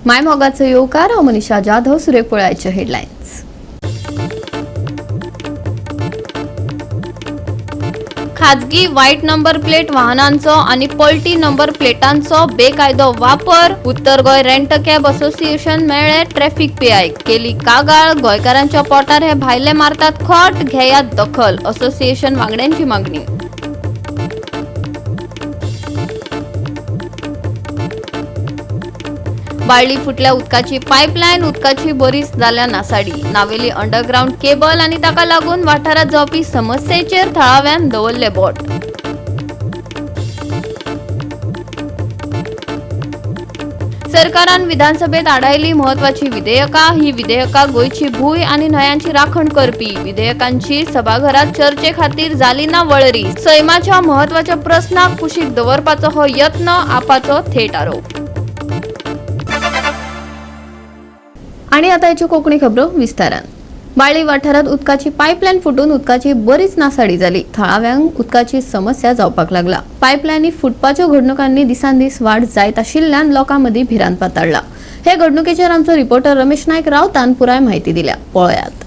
मायमोगाचो येवकार. हांव मनीषा जाधव. सुरेख पळयाचे हेडलायन्स. खाजगी व्हाईट नंबर प्लेट वाहनांचो आणि पलटी नंबर प्लेटांचो बेकायदो वापर. उत्तर गोंय रेंट कॅब असोसिएशन मेळ्ळे ट्रॅफिक पीआय. केली कागाळ. गोंयकारांच्या पोटार हे भायले मारतात खोट, घेयात दखल, असोसिएशन वांगड्यांची मागणी. बाळ्ळी फुटल्या उदकाची पायपलायन, उदकाची बरीच जाल्या नासाडी. नावेली अंडरग्राउंड केबल आणि ताका लागून वाठारात जावपी समस्येचेर थळाव्यान दवरले बोट. सरकारान विधानसभेत आडायली म्हत्वाची विधेयकां. ही विधेयकां गोंयची भूंय आनी न्हंयांची राखण करपी. विधेयकांची सभाघरात चर्चे खातीर जाली ना वळेरी. सैमाच्या म्हत्वाच्या प्रस्नाक कुशीक दवरपाचो हो यत्न, आपाचो थेट आरोप. आणि आता याच्यो कोकणी खबरो विस्तारान. बाळ्ळी वाठारात उदकाची पायपलायन फुटून उदकाची बरीच नासाडी जाली. थळाव्यांक उदकाची समस्या जावपाक लागला. पायपलायनी फुटपाच्यो घडणुकांनी दिसान दीस वाड जायत आशिल्ल्यान लोकां मदीं भिरांत पातळ्ळा. हे घडणुकेचेर आमचो रिपोर्टर रमेश नायक रावतान पुराय म्हायती दिल्या, पळयात.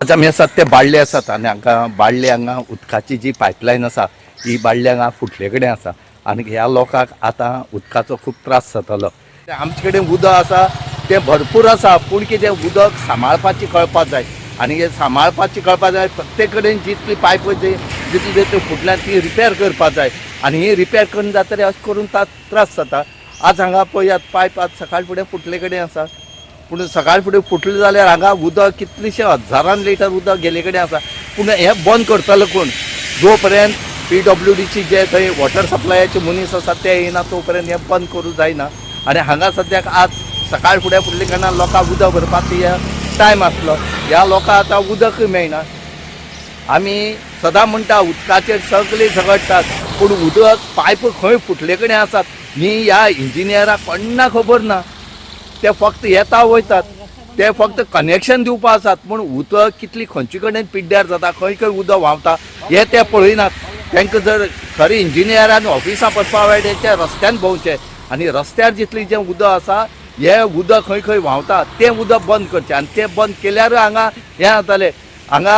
आज आमी आसात ते बाळ्ळे आसात आनी हांगा बाळ्ळे हांगा उदकाची जी पायपलायन आसा ही बाळ्ळे हांगा फुटले कडेन आसा आनी ह्या लोकांक आतां उदकाचो खूब त्रास जातलो. आमचे कडेन उदक आसा तें भरपूर आसा, पूण कितें उदक सांबाळपाची कळपाक जाय आनी हे सांबाळपाची कळपाक जाय. प्रत्येक कडेन जितली पायप जी जितली जितली फुटल्या ती रिपेर करपाक जाय आनी ही रिपेर करून जातरी अशें करून त्रास जाता. आज हांगा पळयात, पायप आज सकाळ फुडें फुटले कडेन आसा, पूण सकाळ फुडें फुटलें जाल्यार हांगा उदक कितलेशे हजारान लिटर उदक गेल्ले कडेन आसा. पूण हें बंद करतलो कोण? जो पर्यंत पीडब्ल्यूडीची जे थंय वॉटर सप्लायाचे मनीस आसा ते येयना तो पर्यंत हें बंद करूं जायना. आनी हांगा सद्याक आज सकाळ फुडें फुडले कारणान लोकांक उदक भरपाक हे टायम आसलो, ह्या लोकांक आतां उदकूय मेळना. आमी सदां म्हणटा उदकाचेर सगळीं झगडटात, पूण उदक पायप खंय फुटले कडेन आसात ही ह्या इंजिनियराक कोण्णा खबर ना. ते फक्त येता वयतात, ते फक्त कनेक्शन दिवपा आसात, पूण उदक कितली खंयचे कडेन पिड्ड्यार जाता, खंय खंय उदक व्हांवता हें ते पळयनात. तांकां जर खरें इंजिनियरान ऑफिसां वचपा मेळटा ते रस्त्यान भोंवचे आनी रस्त्यार जितलें जें उदक आसा हें उदक खंय खंय व्हांवता तें उदक बंद करचें आनी तें बंद केल्यारूय हांगा हें जातलें. हांगा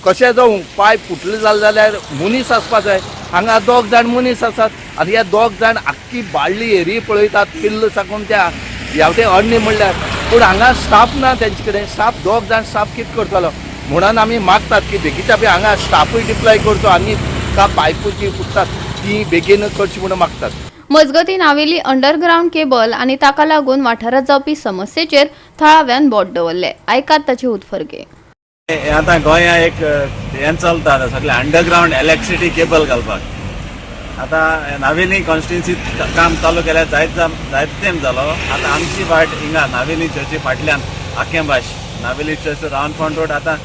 कशें जावं पायप फुटलें जालें जाल्यार मनीस आसपा जाय. हांगा दोग जाण मनीस आसात आनी हे दोग जाण आख्खी बाळ्ळी एरिया पळयतात, किल्ल साकून त्या ह्या ते अडणी म्हणल्यार, पूण हांगा स्टाफ ना तेंचे कडेन. स्टाफ दोग जाण, स्टाफ कितें करतलो? म्हणून आमी मागतात की बेगीच्या बेगीन हांगा स्टाफूय डिप्लॉय करचो आनी का पायपूय जी फुटतात ती बेगीन करची म्हणून मागतात. मजगती, नावेली अंडरग्राउंड केबल आनी ताका लागून वाठारात जावपी समस्येचेर थळाव्यान बोट दवरले. आयकात ताचे उत्फर्के. हे आतां गोंया एक हें चलता आतां सगळें अंडरग्रावंड इलेक्ट्रिसिटी केबल घालपाक. आतां नावेली कॉन्स्टिट्युन्सीत काम चालू केल्यार जायत जायत तेंप जालो. आतां आमची वाट हिंगा नावेली चर्ची फाटल्यान आकेंबाश, नावेली चर्च रावंड फोंड रोड. आतां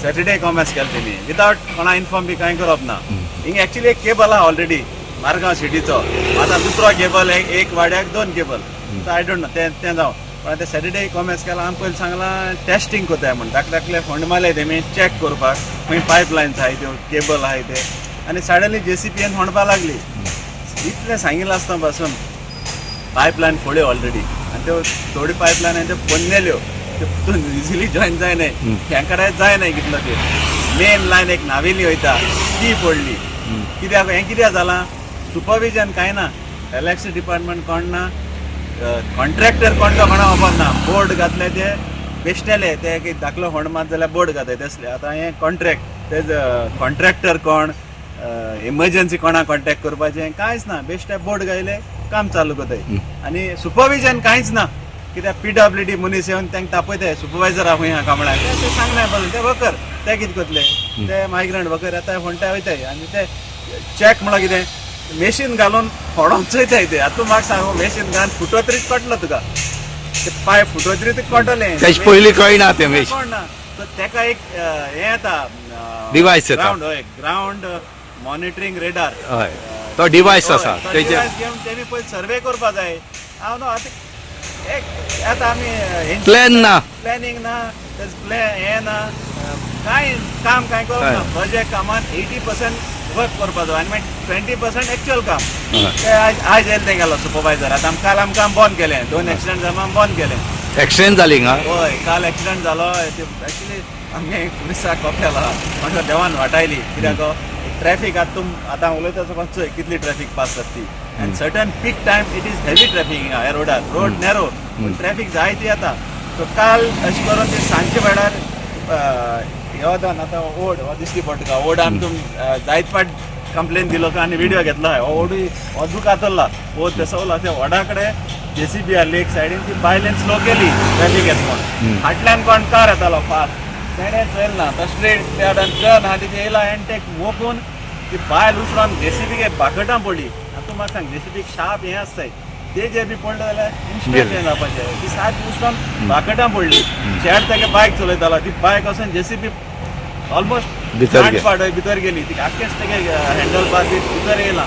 सॅटर्डे कॉमर्स केले तेमी विदावट कोणा इन्फॉर्म बी कांय करप ना. हिंगा एक्चुली एक केबल आहा ऑलरेडी मारगांव सिटीचो, आतां दुसरो केबल, एक एक वाड्याक दोन केबल. I don't know तें तें जावं, पण आतां सॅटर्डे कॉमर्स केला. आमी पयलीं सांगलां टेस्टिंग करताय म्हण, धाकले धाकले फोंड मारले तेमी चॅक करपाक खंय पायप लायन्स आहाय त्यो, केबल आहाय ते, आनी सडनली जेसीबीन फोंडपा लागली. इतलें सांगिल्लें आसतना पासून पायप लायन फोडल्यो ऑलरेडी आनी त्यो थोडी पायप लायन आनी त्यो पन्नेल्यो, त्यो इजिली जॉयन जायनाय, हेंकडेन जायनाय कितलो. ते मेन लायन एक नावेली वयता ती फोडली. कित्याक हें कित्याक जालां? सुपरविजन कांय ना, इलेक्ट्रिसिटी डिपार्टमेंट कोण ना, कॉन्ट्रॅक्टर कोण तो कोणा खबर ना. बोर्ड घातले ते बेश्टेले, ते एक धाकलो होंड मात जाल्यार बोर्ड घाताय तसले. आतां हें कॉन्ट्रॅक्ट, तेज कॉन्ट्रॅक्टर कोण, इमर्जन्सी कोणा कॉन्टॅक्ट करपाचें कांयच ना. बेश्टे बोर्ड घायले, काम चालू करताय आनी सुपरविजन कांयच ना. कित्याक पीडब्ल्यूडी मनीस येवन तांकां तापयताय, सुपरवायझर आहा खंय हाका म्हळ्यार ते सांगनाय पासून. ते वर्कर ते कितें करतले? ते मायग्रंट वर्कर येताय, फोंडटाय, वयताय आनी ते चॅक म्हळ्यार कितें मेशीन घालून फोडोन चोयताय ते. आतां तूं म्हाका सांग, मेशीन घालून फुटत तरी कळटलो तुका, ते पांय फुटत तरी कळटलें. तेजे पयलीं कळना तें मेशीन. कोण ना तर तेका एक हें येता. Device येता. ग्रावंड, हय, ग्रावंड मॉनिटरींग रेडार. हय, तो डिवायस आसा तेजे. घेवन तेमी पयलीं सर्वे करपा जाय. हांव न्हू आतां एक आतां आमी प्लॅन ना. प्लॅनिंग ना, प्लॅन हें ना, कांय काम कांय करप ना. प्रोजेक्ट कामान 80% वर्क करपाचो आनी मागीर 20% एक्चुअल काम. ते आयज आयज येयले तेंगेलो सुपरवायझर. आतां आमी काल आमकां बंद केलें, दोन एक्सिडंट जाले, आमी बंद केलें. एक्सिडेंट जाली हिंगा? हय, काल एक्सिडंट जालो. एक्चुली आमगे पुलिसाक कपेल आहा म्हणजे देवान वाटायली, कित्याक ट्रॅफिक आतां तुम आतां उलयता आसतना चोय कितली ट्रॅफिक पास जाता ती, and certain peak time it is heavy traffic हिंगा ह्या रोडार. रोड नॅरो पूण ट्रॅफिक जायती येता. सो काल अशें करून ते सांजचे वेळार ह्यो आतां आतां ओड हो दिश्टी पडटा तुका. ओड आमी तुम जायत फाट कंप्लेन दिलो आनी व्हिडियो घेतला. हो ओडूय हो दुखातल्ला ओ तेसवला. ते वडा कडेन जेसीबी आहली एक सायडीन, ती बायलेन स्लो केली ट्रॅफिक येता म्हण. फाटल्यान कोण कार येतालो फास्ट, तेणें चोयलें ना. तो स्ट्रेट त्या टर्न आहा तेजे येयला आनी ते मोखून ती बायल उचलून जेसीबीक बाकटां पडली. आतां तूं म्हाका सांग, जेसीबीक शार्प हें आसताय, ते जे बी पडले जाल्यार इन्स्टंट हें जावपाचें. ती सारकी उचलून बाकटां पडली. शेट तेगे बायक चलयतालो, ती बायक वचून जेसीबी ऑलमोस्ट भितर आठ पाट भितर गेली. ती आख्खेच तेगे हँडल बार बी भितर येयला.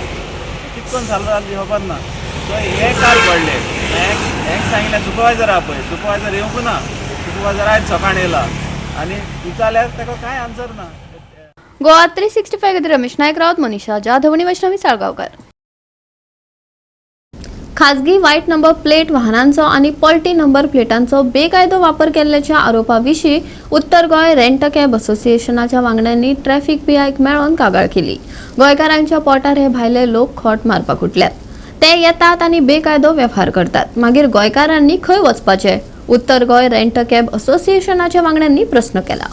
कितकोन जालो जालें खबर ना. सो हें काल घडलें. हें सांगिल्लें सुपरवायझर आहा पळय, सुपरवायझर येवंक ना. सुपरवायझर आयज सकाळीं येयला आनी विचारल्यार ताका कांय आन्सर ना. गोवा 365 खातीर रमेश नायक रावत, मनीषा जाधव आनी वैष्णवी साळगांवकार. खाजगी व्हायट नंबर प्लेट वाहनांचो आनी पलटी नंबर प्लेटांचो बेकायदो वापर केल्ल्याच्या आरोपा विशीं उत्तर गोंय रेंट कॅब असोसिएशनाच्या वांगड्यांनी ट्रॅफिक पीआयक मेळोवन कागाळ केली. गोंयकारांच्या पोटार हे भायले लोक खोट मारपाक उठल्यात. ते येतात आनी बेकायदो वेव्हार करतात, मागीर गोंयकारांनी खंय वचपाचें? उत्तर गोंय रेंट कॅब असोसिएशनाच्या वांगड्यांनी प्रस्न केला.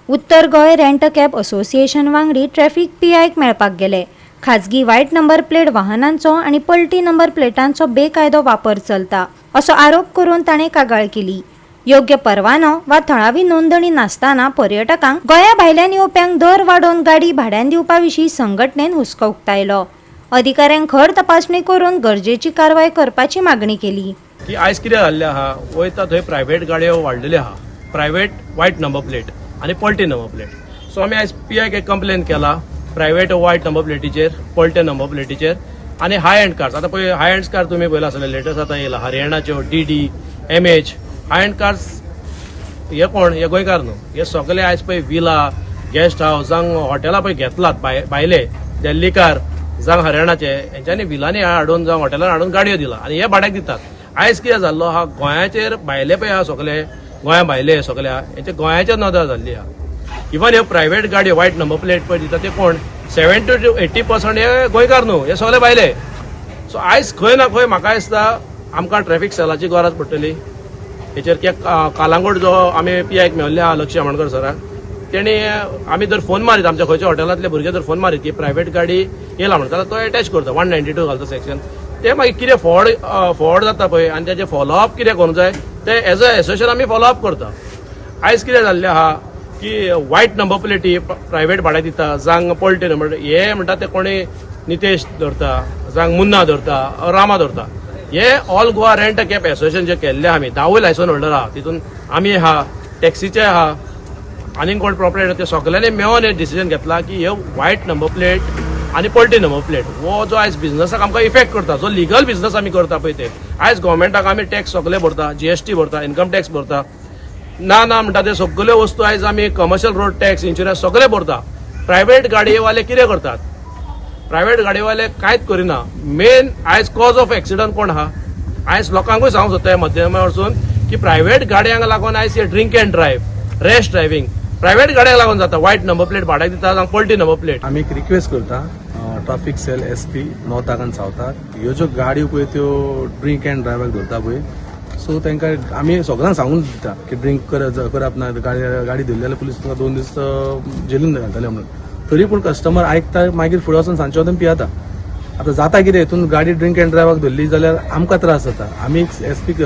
उत्तर गोंय रेंट कॅब असोसिएशन वांगडी ट्रॅफिक पीआयक मेळपाक गेले. खाजगी वायट नंबर प्लेट वाहनांचो आनी पलटी नंबर प्लेटांचो बेकायदो वापर चलता असो आरोप करून ताणें कागाळ केली. योग्य परवानो वा थळावी नोंदणी नासतना पर्यटकांक गोंया भायल्यान येवप्यांक दर वाडोवन गाडी भाड्यान दिवपा विशीं संघटनेन हुस्को उक्तायलो. अधिकाऱ्यांक खर तपासणी करून गरजेची कारवाय करपाची मागणी केली. की आयज कितें जाल्लें आहा, वयता थंय प्रायवेट गाडयो वाडलेल्यो आहा, प्रायवेट वायट नंबर प्लेट आनी पलटी नंबर प्लेट. सो आमी आयज पी आयक एक कंप्लेन केला प्रायवेट वायट नंबर प्लेटीचेर, पलटे नंबर प्लेटीचेर आनी हाय एंड कार्स. आतां पळय, हाय एंड कार तुमी पळयला आसतले, लेटस्ट आतां येयला हरियाणाच्यो DD MH high end cars. हे कोण? हे गोंयकार न्हू. हे सगळे आयज पळय विला, गेस्ट हावस, जावं हॉटेलां पळय घेतलात भायले दिल्लीकार जावं हरियाणाचे, हेंच्यांनी विलांनी हाडून जावं हॉटेलान हाडून गाडयो दिला आनी हे भाड्याक दितात. आयज कितें जाल्लो आहा, गोंयाचेर भायले पळय आहा सगळे, गोंया भायले सगळे आहा, हेंचे गोंयाचेर नदर जाल्ली आहा. इवन ह्यो प्रायवेट गाडयो वायट नंबर प्लेट पळय दिता ते कोण, 70 to 80% हे गोंयकार न्हू, हे सगळे भायले. सो आयज खंय ना खंय म्हाका दिसता आमकां ट्रॅफिक सेलाची गरज पडटली हेचेर. कित्याक कालांगूट जो आमी पी आयक मेळिल्ले आहा, लक्ष्य आमोणकर सराक, तेणी आमी जर फोन मारीत, आमच्या खंयच्या हॉटेलांतले भुरगे जर फोन मारीत की प्रायवेट गाडी येयला म्हणटा, जाल्यार तो एटॅच करता, 192 घालता सेक्शन. ते मागीर कितें फॉर्वर्ड फॉर्वर्ड जाता पळय आनी तेजें फॉलोअप कितें करूंक जाय ते एज अ एसोसिएशन आमी फॉलोअप करता. आयज कितें जाल्लें आहा की वायट नंबर प्लेटी प्रायवेट भाड्याक दिता, जावं पलटे नंबर हे म्हणटा ते कोणी नितेश धरता, जावं मुन्ना धरता, रामा धरता. हे all Goa rent cab association जे केल्ले आमी धावूय लायसन होल्डर आहा, तितून आमी आहा, टॅक्सीचे आहा, आनीक कोण प्रॉपरेटर, ते सगल्यांनी मेळोन हे डिसिजन घेतला की हे वायट नंबर प्लेट आनी पलटी नंबर प्लेट हो जो आयज बिझनसाक आमकां इफेक्ट करता, जो लिगल बिझनस आमी करता पळय ते. आयज गोवोरमेंटाक आमी टॅक्स सगळे भरता, जीएसटी भरता, इन्कम टॅक्स भरता, ना ना म्हणटा ते सगल्यो वस्तू आयज आमी कमर्शियल रोड टॅक्स, इन्शुरन्स सगळे भरता. प्रायवेट गाडयेवाले कितें करतात? प्रायवेट गाडयेवाले कांयच करिना. मेन आयज कॉज ऑफ एक्सिडंट कोण आहा? आयज लोकांकूय सांगूंक सोदता ह्या माध्यमा वरसून की प्रायवेट गाडयांक लागून आयज हे drink and drive, rash driving private गाडयांक लागून जाता. वायट नंबर प्लेट भाड्याक दिता जावं पलटी नंबर प्लेट. आमी एक रिक्वेस्ट करता ट्राफीक सेल एसपी नॉर्थाक आनी सावथाक, ह्यो ज्यो गाडयो पळय त्यो ड्रिंक एंड ड्रायव्हाक धरता पळय, सो तांकां आमी सगळ्यांक सांगून दिता की ड्रिंक करप ना, गाडी गाडी धरली जाल्यार पुलीस तुमकां 2 दीस जेलीन घालतले म्हणून. तरी पूण कस्टमर आयकता, मागीर फुडें वचून सांजचे वचून पियेता. आतां जाता कितें, हितून गाडी ड्रिंक एंड ड्रायव्हाक धरली जाल्यार आमकां त्रास जाता. आमी एसपीक,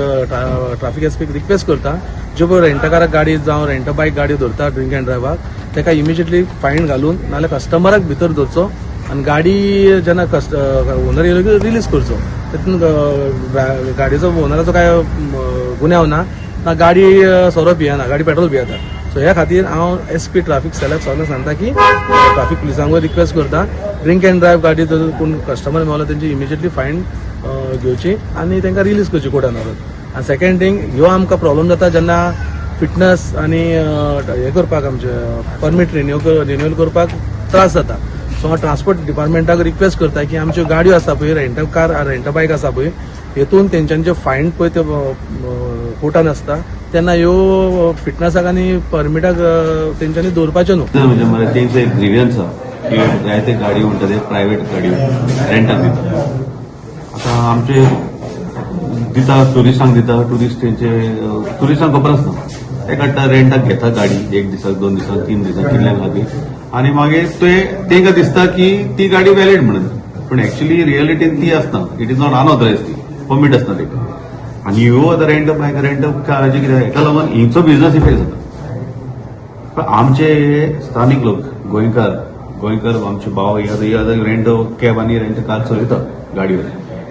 ट्राफीक एसपीक रिक्वेस्ट करता, ज्यो पळय रेंटकाराक गाडी जावं रेंट बायक गाडी धरता ड्रिंक एंड ड्रायव्हाक, ताका इमिजिएटली फायन घालून नाल्यार कस्टमराक भितर धरचो आनी गाडी जेन्ना कस्ट ओनर येयलो की रिलीज करचो. तितून गाडयेचो ओनराचो काय गुन्यांव ना, ना गाडी सोरो पियेना, गाडी पेट्रोल पियेता. सो ह्या खातीर हांव एस पी ट्राफीक सेलाक सगळ्यांक सांगता की ट्राफीक पुलिसांकूय रिक्वेस्ट करता, ड्रिंक एंड ड्रायव्ह गाडी जर कोण कस्टमर मेवलो तेंची इमिजिएटली फायन घेवची आनी तांकां रिलीज करची कोर्टान व्हरून. आनी सेकंड थिंग, ह्यो आमकां प्रॉब्लम जाता जेन्ना फिटनस आनी हे करपाक, आमचे परमीट रिन्यू रिन्यूअल करपाक त्रास जाता. सो हांव ट्रान्सपोर्ट डिपार्टमेंटाक रिक्वेस्ट करता की आमच्यो गाडयो आसा पळय, रेंट कार, रेंट बायक आसा पळय, हेतून तेंच्यांचे फायन पळय ते कोर्टान आसता तेन्ना ह्यो फिटनसाक आनी परमिटाक तेंच्यांनी दवरपाच्यो न्हू. म्हणजे मरे तेंचो एक ग्रिवियन्स आहा की जायते गाडयो म्हणटा ते प्रायवेट गाडयो रेंटाक दिता. आतां आमचे दिता, ट्युरिस्टांक दिता. ट्युरिस्ट तेंचे ट्युरिस्टांक खबर आसना, ते काडटा, रेंटाक घेता गाडी एक दिसाक, 2 दिसाक, 3 दिसाक, कितल्यांक खातीर आनी मागीर ते तेंकां दिसता की ती गाडी व्हॅलिड म्हणून, पूण एक्च्युली रियलिटीन ती आसना. It is not unauthorised. ती परमीट आसना तेका. आनी ह्यो आतां रेंट बायक, रेंट काराचे कितें, हेका लागून हिंचो बिझनस इफेक्ट जाता. पण आमचे स्थानीक लोक, गोंयकार, गोंयकार आमचे भाव हे आतां रेंट कॅब आनी रेंट कार चलयता गाडयो,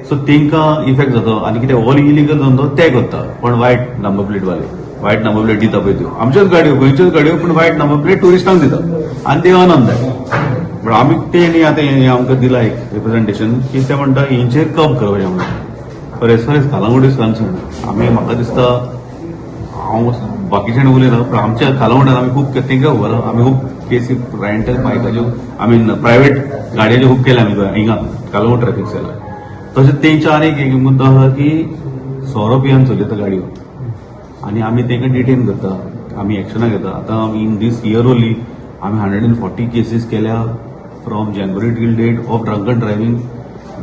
सो तेंकां इफेक्ट जाता. आनी कितें ऑल इलिगल धंदो ते करता, पण वायट नंबर प्लेट वाले, वायट नंबर प्लेट दिता पळय त्यो आमच्योच गाडयो, गोंयच्योच गाडयो, पूण वायट नंबर प्लेट ट्युरिस्टांक दिता आनी ते अनंत. पण आमी ते न्ही, आतां हें आमकां दिला एक रिप्रेझेंटेशन की ते म्हणटा हेंचेर कम करपाचें म्हणून. पर as far as Calangute is concern, आमी म्हाका दिसता, हांव बाकीच्यान उलयना, पण आमच्या कालांगुटान आमी खूब, तेंकां खबर आहा, आमी खूब केसी रेंटल बायकाच्यो, आमी प्रायवेट गाडयांच्यो खूब केल्या आमी हिंगा कालांगूट ट्रॅफिक सेलार. तशें तेंच्या आनीक एक मुद्दो आसा की सोरो पिवन चलयता गाडयो आनी आमी तेंकां डिटेन करता, आमी एक्शनां घेता. आतां आमी इन these year only आमी 140 केसीस केल्या from January till date of drunken driving,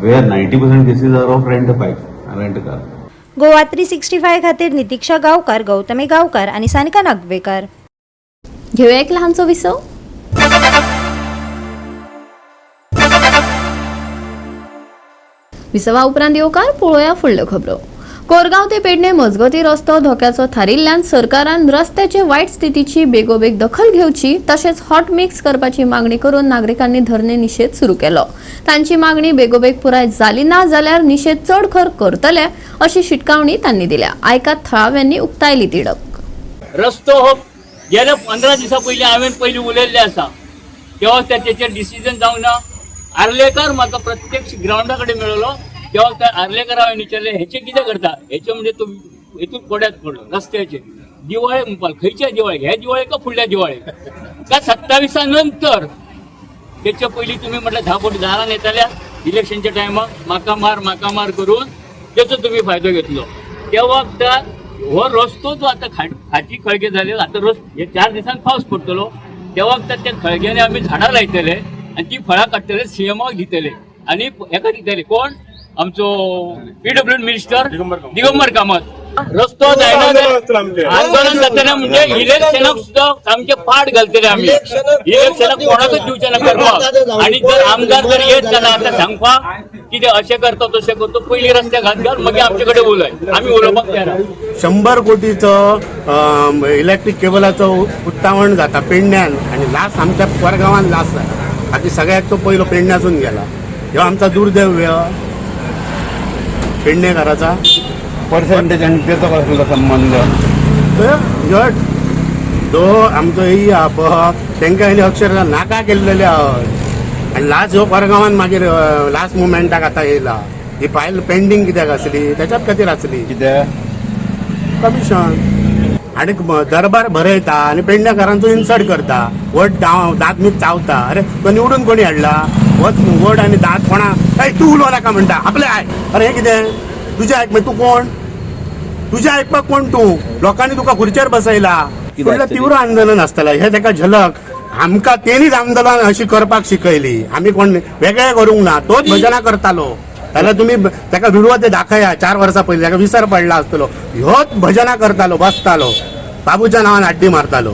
where 90% cases are of rent bike, rent car. Goa 365 खातीर नितीक्षा गांवकार, गौतमी गांवकार आनी सानिका नागवेकर. घेऊया एक लहानसो विसव. विसवा उपरांत येवकार. पळोवया फुडल्यो खबरो. कोरगांव ते पेडणे मजगती रस्तो धोक्याचो थारिल्ल्यान सरकारान रस्त्याचे वायट स्थितीची बेगोबेग दखल घेवची, तशेंच हॉट मिक्स करपाची मागणी करून नागरिकांनी धरणे निशेध सुरू केलो. तांची मागणी बेगोबेग पुराय जाली ना जाल्यार निशेध चड खर करतले अशी शिटकावणी तांणी दिल्या. आयकात थळाव्यांनी उक्तायली तिडक. रस्तो हो गेल्या 15 दिसां पयलीं हांवें पयलीं उलयल्लें आसा, तेव्हा तेचेर डिसिजन जावंक ना. आर्लेकर म्हाका प्रत्यक्ष ग्रावंडा कडेन मेळलो, तेव्हा त्या आर्लेकर हांवें विचारलें, हेचें कितें करता? हेचें म्हणजे तूं हेतून कोड्यात पडलो रस्त्याचेर. दिवाळे म्हणपाक, खंयच्या दिवाळेक? ह्या दिवाळेक का फुडल्या दिवाळेक का 27 नंतर? त्याच्या पयलीं तुमी म्हटल्यार 10 कोटी दारान येताल्या इलेक्शनच्या टायमाक, म्हाका मार, म्हाका मार करून तेचो तुमी फायदो घेतलो. त्या वखदार हो रस्तो जो आतां खाटी खळगे जाले, आतां रस हे 4 दिसान पावस पडटलो, त्या वखदार त्या खळग्यांनी आमी झाडां लायतले आनी ती फळां काडटले, सीएमाक दितले आनी हेका दितले. कोण आमचो पीडब्ल्यू मिनिस्टर दिगंबर कामत. रस्तो जायना जाल्यार आंदोलन जातलें, म्हणजे इलेक्शनाक सुद्दां सामकें पाट घालतले आमी. इलेक्शनाक कोणाकच दिवचे ना करपाक. आणि जर आमदार जर येत जाल्यार आतां सांगपाक कितें अशें करता तशें करता, पयलीं रस्त्याक हात घाल, मागीर आमचे कडेन उलय. आमी उलोवपाक तयार आहा. 100 कोटीचो इलेक्ट्रीक केबलाचो उक्तावण जाता पेडण्यान आणि लास्ट आमच्या कोरगांवान लास्ट जाला. बाकी सगळ्याक तो पयलो पेडण्यासून गेला. ह्यो आमचा दुर्दैव पेडणेकाराचा. पर्सेंटेज आणि त्याचा कसलो संबंध? तर ह्यो जो आमचो ही आहा पळय, तांकां हेणी अक्षरशः नाका केल्लेले आहात. आणि लास्ट ह्यो कोरगांवान मागीर लास्ट मुमेंटाक आतां येयला. ही फायल पेंडींग कित्याक आसली? त्याच्यात खातीर आसली. कित्याक? कमिशन आणि दरबार भरयता आणि पेडणेकारांचो इन्सल्ट करता. वट दांत मीत चावता. अरे, तो निवडून कोणी हाडला? वच वट आणि दांत कोणा ए तूं उलोवं नाका म्हणटा, आपले आयक. अरे, हे कितें तुजें आयक? मागीर तूं कोण? तुजें आयकपाक कोण तूं? लोकांनी तुका खुर्चेर बसयला. फुडलें तीव्र आंदोलन आसतलें. हे तेका झलक. आमकां तेणीच आंदोलन अशी करपाक शिकयली. आमी कोण वेगळें करूंक ना. तोच भजनां करतालो जाल्यार तुमी ताका व्हिडिओ ते दाखया. 4 वर्सां पयलीं ताका विसर पडला आसतलो. ह्योच भजनां करतालो, बसतालो, बाबूच्या नांवान आड्डी मारतालो.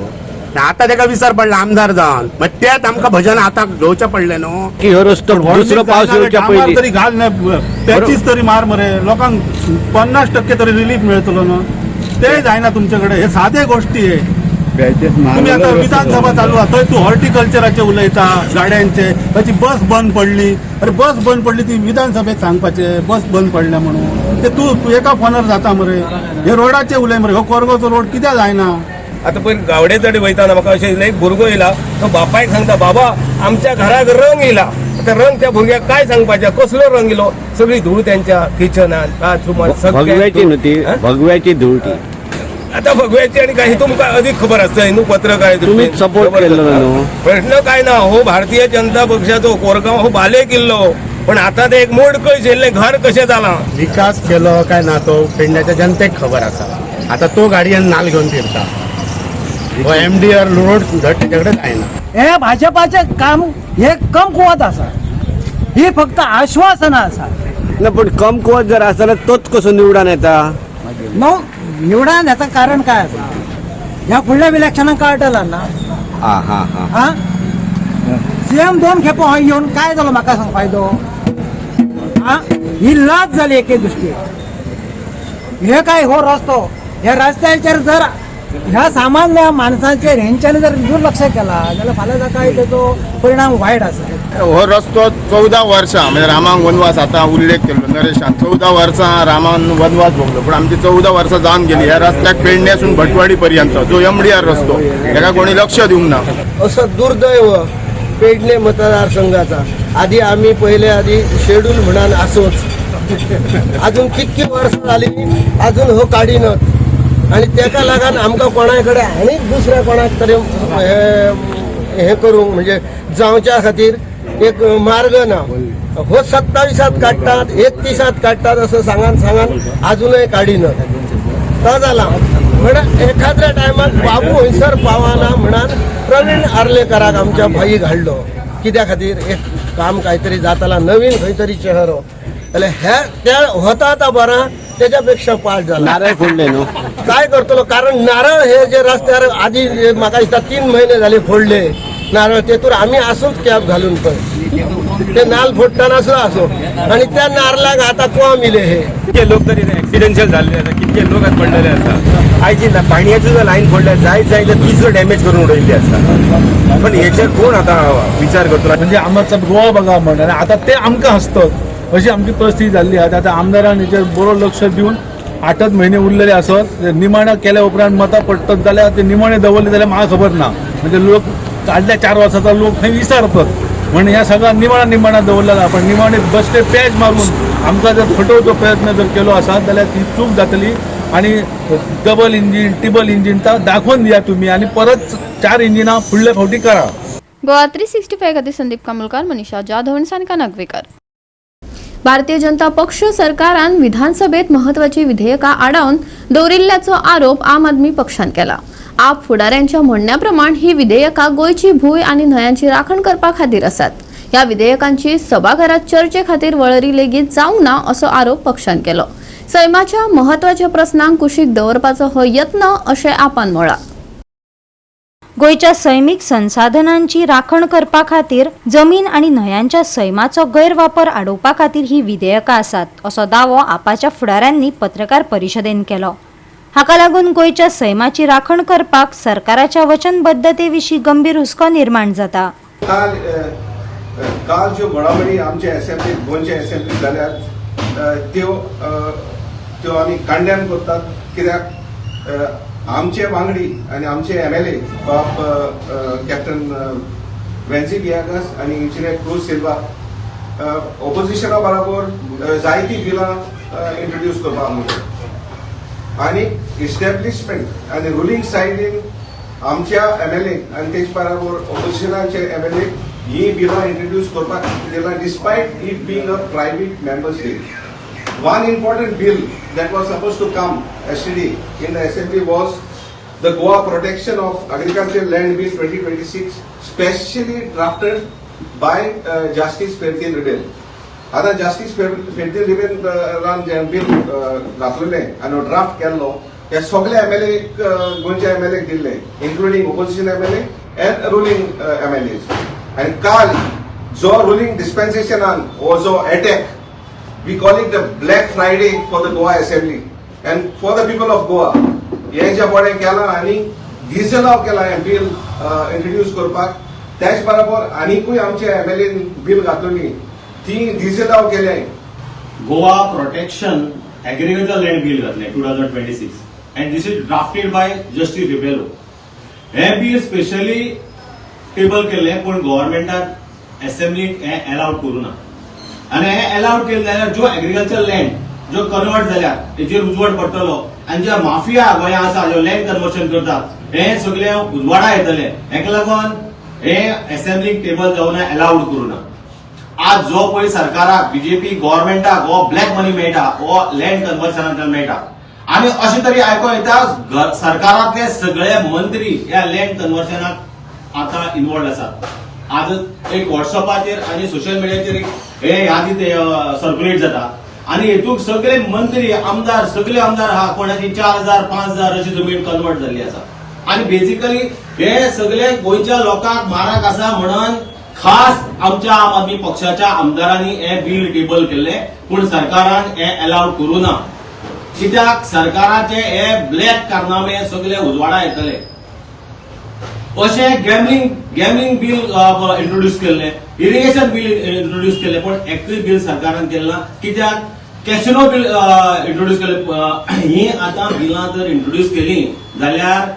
आनी आतां ताका विसर पडला आमदार जावन. मागीर तेच आमकां भजन आतां घेवचें पडलें न्हू. की हो रस्तो दुसरो पावस येवच्या पयलीं तरी घाल न्हय, पॅचीस तरी मार मरे. लोकांक 50% तरी रिलीफ मेळतलो न्हू. ते जायना तुमचे कडेन. हे सादे गोष्टी हे. तुम्ही आता विधानसभा चालू आहा, थंय तूं हॉर्टिकल्चराचे उलयता, गाड्यांचे. ताची बस बंद पडली. अरे, बस बंद पडली ती विधानसभेत सांगपाचे बस बंद पडल्या म्हणून? ते तूं तूं एका फोनार जाता मरे. हे रोडाचे उलय मरे. हो कोरगांवचो रोड कित्याक जायना? आता पयर गावडे तडी वयताना म्हाका अशें दिसलें, एक भुरगो येयला, तो बापायक सांगता, बाबा, आमच्या घराक रंग येयला. आतां रंग त्या भुरग्याक काय सांगपाचें, कसलो रंग येयलो? सगळी धूळ त्यांच्या किचनान, बाथरुमान. भगव्याची न्हू ती? हा? भगव्याची धूळ ती. आतां भगव्याची आनी काय तुमकां अधिक खबर आसता न्हू पत्रकार. तुम्ही सपोर्ट केल्लो न्हू. प्रश्न काय ना, हो भारतीय जनता पक्षाचो कोरगांव हो बाले किल्लो, पण आता ते एक मोडकळ शेल्लें घर कशें जालां. विकास केलो काय ना तो पेडण्याच्या जनतेक खबर आसा. आता तो गाडयेन नाल घेवन फिरता, हो एमडीआर रोड धड तेच्या कडेन जायना. हे भाजपाचें काम हे कमकुवत आसा, ही फक्त आश्वासनां आसा. ना पण कमकुवत जर आसतना तोच कसो निवडून येता? न्हू निवडान हेचा कारण काय आसा, ह्या फुडल्या इलेक्शनाक कळटला ना. हा हा हा. हा सीएम दोन खेपो हय येवन काय जालो म्हाका सांग फायदो? हा ही लाज जाली एके दृश्टीन. हे काय हो रस्तो, ह्या रस्त्याचेर जर ह्या सामान्य माणसांचेर हेंच्यांनी जर दुर्लक्ष केला जाल्यार फाल्यां जाका तेचो परिणाम वायट आसा. हो रस्तो 14 वर्सां म्हणजे रामाक वनवास आतां उल्लेख केल्लो नरेशान, 14 वर्सां रामान वनवास भोगलो, पूण आमची 14 वर्सां जावन गेली. ह्या रस्त्याक पेडण्यासून भटवाडी पर्यंत जो एमडीआर रस्तो हेका कोणी लक्ष दिवंक ना. असं दुर्दैव पेडणे मतदारसंघाचा. आधी आम्ही पहिले आधी शेड्यूल म्हणान असोच, अजून कितकी वर्सां जाली अजून हो काडिनत आनी तेका लागून आमकां कोणाय कडेन आनी दुसऱ्या कोणाक तरी हे करूंक म्हणजे जावच्या खातीर एक मार्ग ना. हो 27 काडटात 31 काडटात असं सांगान सांगान अजूनय काडिनत. तो जाला म्हण एखाद्या टायमाक बाबू हयसर पावना म्हणान प्रवीण आर्लेकराक आमच्या भाई घाडलो. कित्या खातीर एक काम कांयतरी जाताला नवीन खंय तरी चेहरो जाल्यार हे त्या होता आतां बरा तेच्या पेक्षा पाठ जाला. नारळ फोडले न्हू काय करतलो, कारण नारळ हे जे रस्त्यार आधी म्हाका दिसता 3 महिने झाले फोडले नारळ, तेतूर आमी आसूच कॅब घालून पण ते नाल फोडटाना सुद्दां आसो आनी त्या नारलाक आतां कोण मिले हे कितके लोक तरी एक्सिडेंशियल जाल्ले आसा, कितके लोक आतां पडलेले आसा. आयज पाणयाची सुद्दां लायन फोडल्या, जायत जायत ती सुद्दां डॅमेज करून उडयल्ली आसा. पण हेचेर कोण आतां विचार करतलो? म्हणजे आमचा गोवा बघा म्हण आनी आतां ते आमकां हसतात अशी आमची परिस्थिती जाल्ली आहा. आतां आमदारान हेचेर बरो लक्ष दिवन 8 म्हयने उरलेले आसत, निमाणें केल्या उपरांत मतां पडटत जाल्यार ते निमाणे दवरले जाल्यार म्हाका खबर ना, म्हणजे लोक आदल्या 4 वर्सांचो लोक खंय विसरतात म्हण ह्या सगळ्या निमाणा निमाणा दवरलेला. पण निमाणे बसते पॅच मारून आमकां जर फटोवचो प्रयत्न जर केलो आसा जाल्यार ती चूक जातली. आनी डबल इंजीन टिबल इंजीन दाखोवन दिया तुमी आनी परत 4 इंजिनां फुडल्या फावटी करा. गोवा 365 खातीर संदीप कामुलकार, मनीषा जाधव आनी सानिका नागवेकर. भारतीय जनता पक्ष सरकारान विधानसभेत महत्वाची विधेयकां आडावन दवरिल्ल्याचो आरोप आम आदमी पक्षान केला. आप फुडाऱ्यांच्या म्हणण्या प्रमाण ही विधेयकां गोंयची भूंय आनी न्हंयांची राखण करपा खातीर आसात. ह्या विधेयकांची सभाघरात चर्चे खातीर वळेरी लेगीत जावंक ना असो आरोप पक्षान केलो. सैमाच्या महत्वाच्या प्रस्नांक कुशीक दवरपाचो हो यत्न अशें आपान म्हळां. गोंयच्या सैमीक संसाधनांची राखण करपा खातीर जमीन आनी न्हंयांच्या सैमाचो गैरवापर आडोवपा खातीर ही विधेयकां आसात असो दावो आपाच्या फुडाऱ्यांनी पत्रकार परिशदेन केलो. हाका लागून गोंयच्या सैमाची राखण करपाक सरकाराच्या वचनबद्धते विशीं गंभीर हुस्को निर्माण जाता. काल ज्यो घडामोडी आमचे असेंब्लीत गोंयचे असेंब्लीत जाल्यात त्यो त्यो आमी कंडेम करतात. कित्याक आमचे वांगडी आनी आमचे एमएलए बाब कॅप्टन वेन्झी वियागस आनी इंजिनियर क्रूज सिल्वा ओपोजिशना बराबर जायतीं बिलां इंट्रोड्यूस करपाक म्हणून आनी इस्टॅब्लिशमेंट आनी रुलींग सायडीन आमच्या एमएलए आनी तेच बराबर ओपोजिशनाचे एमएलए ही बिलां इंट्रोड्यूस करपाक दिला despite it being a private members bill. One important bill that was supposed to come yesterday in the assembly was the Goa Protection of Agricultural Land Bill 2026, specially drafted by Justice Ferdinand Rebel. आता Justice Ferdinand Rebel जे bill घातलेलें आनी draft केल्लो हे सगळे MLA गोंयच्या MLA दिल्ले, including opposition MLA and ruling MLA. आनी काल जो रुलींग डिस्पेन्सेशनान हो जो attack, we call it the Black Friday for the Goa Assembly and for the people of Goa. हे जे बरें केलां आनी डिझलाव केलां हें बील इंट्रोड्यूस करपाक, त्याच बरोबर आनिकूय आमचे एमएलएन बील घातलेली ती डिझलाव केलें. Goa protection agriculture land bill घातलें 2026 and this is drafted by Justice Rebelo. हें बील स्पेशली टेबल केल्लें पूण गव्हर्मेंटान असेंब्लीक हें एलावड करूं ना आनी हें एलावड केलें जाल्यार ज्यो एग्रीकल्चर लँड ज्यो कन्वर्ट जाल्या तेजेर उजवाड पडटलो आनी जे माफिया गोंया आसा ज्यो लँड कन्वर्शन करतात हे सगळे उजवाडा येतले. हेका लागून हे असेंब्लीक टेबल जावना, अलाउड करूना. आज जो पळय सरकाराक बीजेपी गव्हर्मेंटाक हो ब्लॅक मनी मेळटा हो लँड कन्वर्शनांतल्यान मेळटा. आनी अशें तरी आयको येता सरकारांतले सगळे मंत्री ह्या लँड कन्वर्शनाक आतां इन्वॉल्ड आसात. आज एक वॉट्सअपाचेर आनी सोशल मिडियाचेर एक हे यादी सर्क्युलेट जाता आनी हेतून सगळे मंत्री आमदार सगळे आमदार आहा कोणाची 4,000 5,000 अशी जमीन कन्वर्ट जाल्ली आसा. आनी बेसिकली हे सगळे गोंयच्या लोकांक मारक आसा म्हणून खास आमच्या आम आदमी पक्षाच्या आमदारांनी हे बिल टेबल केल्ले, पूण सरकारान हे अलाउड करूं ना. कित्याक सरकाराचे हे ब्लॅक कारनामे सगळे उजवाडा येतले. अशें गॅमलिंग बिल इंट्रोड्यूस केल्ले, इरिगेशन बिल इंट्रोड्यूस केल्ले, पण एकूय बिल सरकारान केलें ना. कित्याक कॅसिनो बिल इंट्रोड्यूस केले. ही आतां बिलां जर इंट्रोड्यूस केली जाल्यार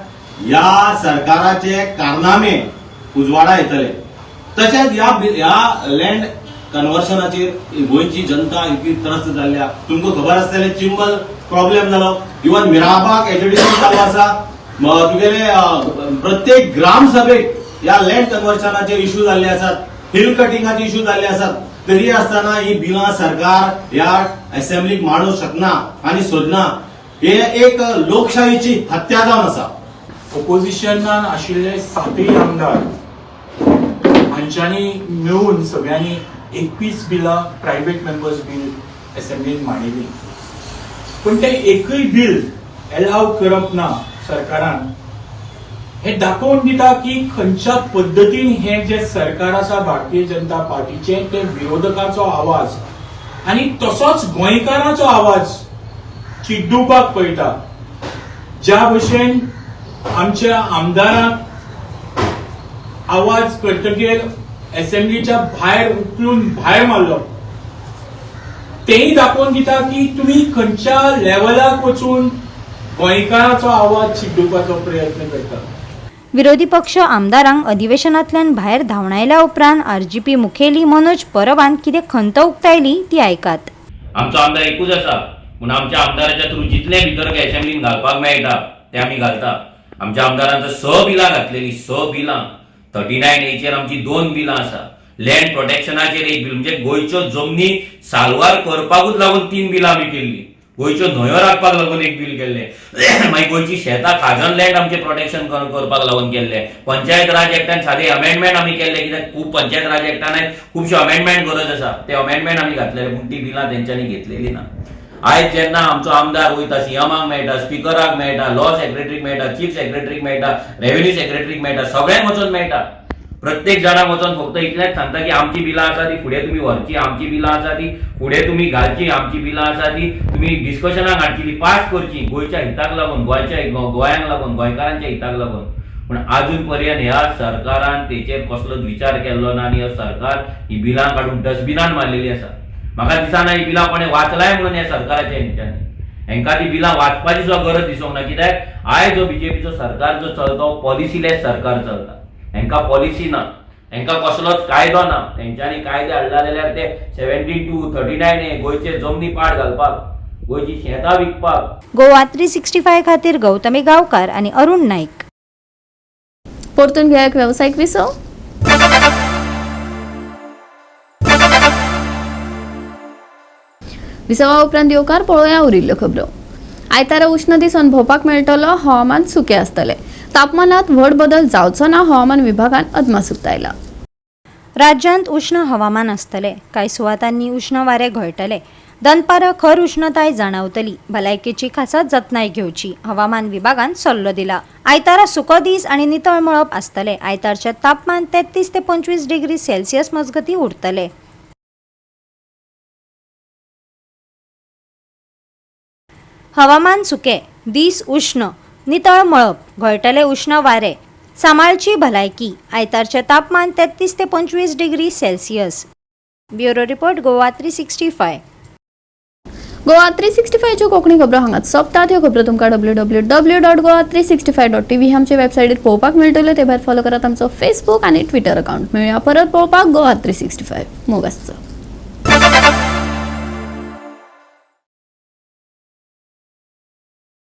ह्या सरकाराचे कारनामे उजवाडा येतले. तशेंच ह्या लँड कन्वर्शनाचेर गोंयची जनता इतली त्रस्त जाल्ल्या. तुमकां खबर आसतलें चिंबल प्रॉब्लेम जालो, इवन मिराबाग एजुकेशन चालू आसा. तुगेले प्रत्येक ग्रामसभेक ह्या लँड कन्वर्शनाचे इश्यू जाल्ले आसात, हिल कटिंगाचे इश्यू जाल्ले आसात. तरी आसतना ही बिलां सरकार ह्या असेंब्लीक मांडूंक शकना आनी सोदना. हे एक लोकशाहीची हत्या जावन आसा. ओपोजिशनान आशिल्ले 7 आमदार हांच्यांनी मेळून सगळ्यांनी 21 बिलां प्रायव्हेट मेंबर्स बील असेंब्लीन मांडिल्ली, पूण तें एकूय बील एलाव करप ना सरकारान. हे दाखोवन दिता की खंयच्या पद्दतीन हे जे सरकार आसा भारतीय जनता पार्टीचे ते विरोधकाचो आवाज आनी तसोच गोंयकारांचो आवाज चिड्डुपाक पळयता. ज्या भशेन आमच्या आमदारांक आवाज करतकीर असेंब्लीच्या भायर उखलून भायर मारलो, तेय दाखोवन दिता की तुमी खंयच्या लेवलाक वचून गोंयकारांचो आवाज चिड्डुपाचो प्रयत्न करता. विरोधी पक्ष आमदारांक अधिवेशनांतल्यान भायर धांवडायल्या उपरांत आरजीपी मुखेली मनोज परबान कितें खंत उक्तायली ती आयकात. आमचो आमदार एकूच आसा, पूण आमच्या आमदाराच्या थ्रू जितले भितर असेंब्लीन घालपाक मेळटा ते आमी घालता. आमच्या आमदारांचो 6 बिलां घातलेली, 6 बिलां 39 एचेर आमची 2 बिलां आसा. लँड प्रोटेक्शनाचेर एक बील, म्हणजे गोंयच्यो जमनी साल्वार करपाकूच लागून 3 बिलां आमी केल्ली. गोंयच्यो न्हंयो राखपाक लागून एक बील केल्लें, मागीर गोंयची शेतां खाजन लँड आमचें प्रोटेक्शन करपाक लागून केल्लें. पंचायत राज एक्टान सादे अमेंडमेंट आमी केल्ले, कित्याक खूब पंचायत राज एक्टान खुबशे अमेंडमेंट गरज आसा, ते अमेंडमेंट आमी घातलेले, पूण ती बिलां तेंच्यांनी घेतलेली ना. आयज जेन्ना आमचो आमदार वयता, सीएमाक मेळटा, स्पिकराक मेळटा, लॉ सेक्रेटरीक मेळटा, चीफ सेक्रेटरीक मेळटा, रेव्हेन्यू सेक्रेटरीक मेळटा, सगळ्यांक वचोन मेळटा. प्रत्येक जाणाक वचोन फक्त इतलेंच सांगता की आमची बिलां आसा ती फुडें तुमी व्हरची, आमची बिलां आसा ती फुडें तुमी घालची, आमची बिलां आसा ती तुमी डिस्कशनाक हाडची, ती पास करची गोंयच्या हिताक लागून, गोंयच्या गोंयांक लागून, गोंयकारांच्या हिताक लागून. पूण आजून पर्यंत ह्या सरकारान तेचेर कसलोच विचार केल्लो ना आनी ह्या सरकार ही बिलां काडून डस्टबिनान मारलेली आसा. म्हाका दिसना ही बिलां कोणें वाचलाय म्हणून ह्या सरकाराच्या हेंच्यांनी हेंकां ती बिलां वाचपाची सुद्दां गरज दिसूंक ना. कित्याक आयज जो बीजेपीचो सरकार जो चलता तो पॉलिसीलेस सरकार चलता. हेंकां पॉलिसी ना, हेंकां कसलोच कायदो ना. हेंच्यांनी कायदे हाडला जाल्यार ते 72, 39 गोंयचे जमनी पाड घालपाक, गोंयची शेतां विकपाक. गोवा 365 खातीर गौतमी गांवकार आनी अरुण नाईक. परतून घेया एक वेवसायीक विसव. विसवा उपरांत येवकार पळोवया उरिल्ल्यो खबरो. आयतारा उश्ण दीस अणभवपाक मेळटलो, हवामान सुकें आसतलें. तापमानात व्हड बदल जावचो ना, हवामान विभागान अदमास उक्तायला. राज्यांत उश्ण हवामान आसतलें. कांय सुवातांनी उश्ण वारें घोळटलें. दनपारां खर उश्णताय जाणवतली. भलायकेची खासा जतनाय घेवची, हवामान विभागान सल्लो दिला. आयतारा सुको दीस आनी नितळ मळब आसतलें. आयतारचें तापमान 33 ते 25 डिग्री सेल्सियस मजगतीं उरतलें. हवामान सुकें, दीस उश्ण, नितळ मळब, घोळटले उश्ण वारें, सांबाळची भलायकी. आयतारचें तापमान 33 ते 25 degree Celsius. Bureau report, Goa 365. Goa 365च्यो Konkani खबरो हांगाच सोंपतात. ह्यो खबरो तुमकां www.goa365.tv आमचे वेबसायटीर पळोवपाक मेळटल्यो. ते भायर फॉलो करात आमचो फेसबूक आनी ट्विटर अकाउंट. मेळुया परत पळोवपाक गोवा 365. मोग आसचो.